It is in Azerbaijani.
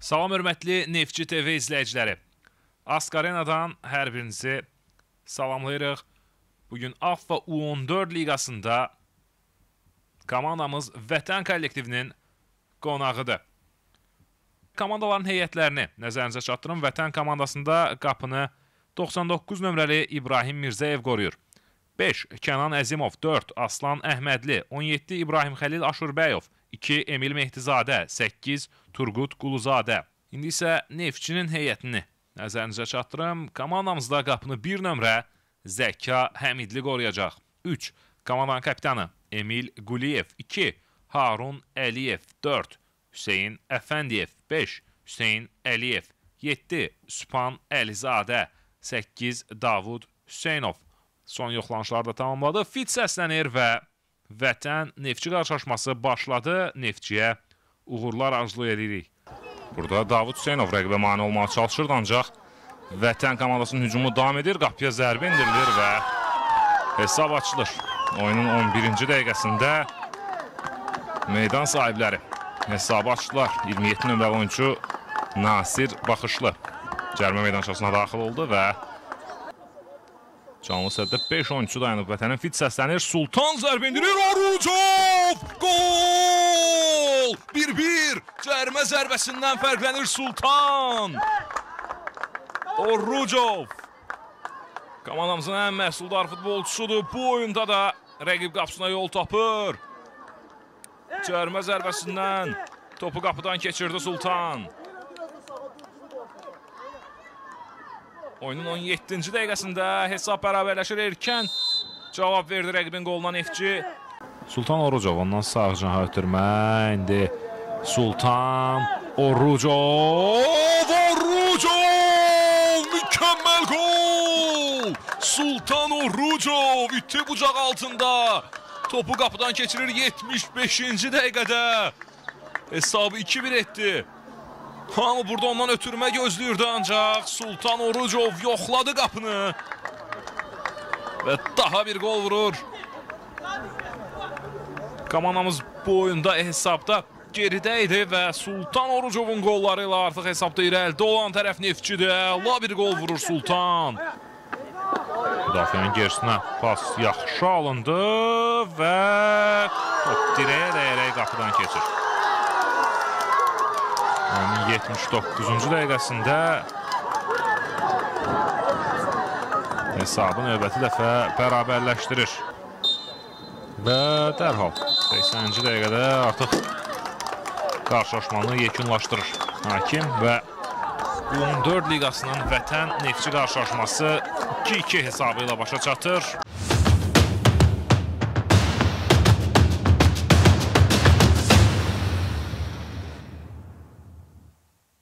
Salam hörmətli Neftçi TV izləyiciləri. Ask Arenadan hər birinizi salamlayırıq. Bugün AFFA U14 liqasında komandamız Vətən kollektivinin qonağıdır. Komandaların heyətlərini nəzərinizə çatdırım. Vətən komandasında qapını 99 nömrəli İbrahim Mirzəyev qoruyur. 5. Kənan Əzimov, 4. Aslan Əhmədli, 17. İbrahim Xəlil Aşurbəyov, 2. Emil Mehdizadə, 8. Turqut Quluzadə. İndi isə Neftçinin heyətini nəzərinizə çatdırım. Komandamızda qapını 1 nömrə Zəka Həmidli qoruyacaq. 3. Komandanın kapitanı Emil Quliyev, 2. Harun Əliyev, 4. Hüseyn Əfəndiyev, 5. Hüseyn Əliyev, 7. Süpan Əlizadə, 8. Davud Hüseynov. Son yoxlanışları da tamamladı. Fit səslənir və Vətən Neftçi qarşılaşması başladı. Neftçiyə uğurlar arzu edirik. Burada Davud Hüseynov rəqibə mane olmağa çalışırdı, ancaq Vətən komandasının hücumu davam edir. Qapıya zərbə indirilir və hesab açılır. Oyunun 11-ci dəqiqəsində meydan sahibləri hesabı açdılar. 27 nömrəli oyunçu Nasir Baxışlı cərimə meydançasına daxil oldu və canlı səddə 5 oyunçu dayanıb. Vətənin fit səslənir. Sultan zərbə indirir. Orucov! Gol! 1-1! Cərimə zərbəsindən fərqlənir Sultan. Orucov! Komandamızın ən məhsuldar futbolçusudur. Bu oyunda da rəqib qapısına yol tapır. Cərimə zərbəsindən topu qapıdan keçirdi Sultan. Oyunun 17-ci dəqiqəsində hesab bərabərləşir. Erkən cavab verdi rəqibin qoluna Neftçi. Sultan Orucov ondan sağ canaha ötürmə. İndi Sultan Orucov! Orucov! Mükəmməl gol! Sultan Orucov iti bucaq altında topu qapıdan keçirir 75-ci dəqiqədə. Hesabı 2-1 etdi. Hamı burada ondan ötürmə gözləyirdi, ancaq Sultan Orucov yoxladı qapını və daha bir gol vurur. Komandamız bu oyunda hesabda geridə idi və Sultan Orucovun qolları ilə artıq hesabda irəlidə olan tərəf Neftçidir. Əla bir qol vurur Sultan. Müdafiənin gerisinə pas yaxşı alındı və top dirəyə dəyərək qapıdan keçir. Oyunun 79-cu dəqiqəsində hesabı növbəti dəfə bərabərləşdirir. Və dərhal 80-ci dəqiqədə artıq qarşılaşmanı yekunlaşdırır hakim və U14 liqasının Vətən Neftçi qarşılaşması 2-2 hesabı ilə başa çatır.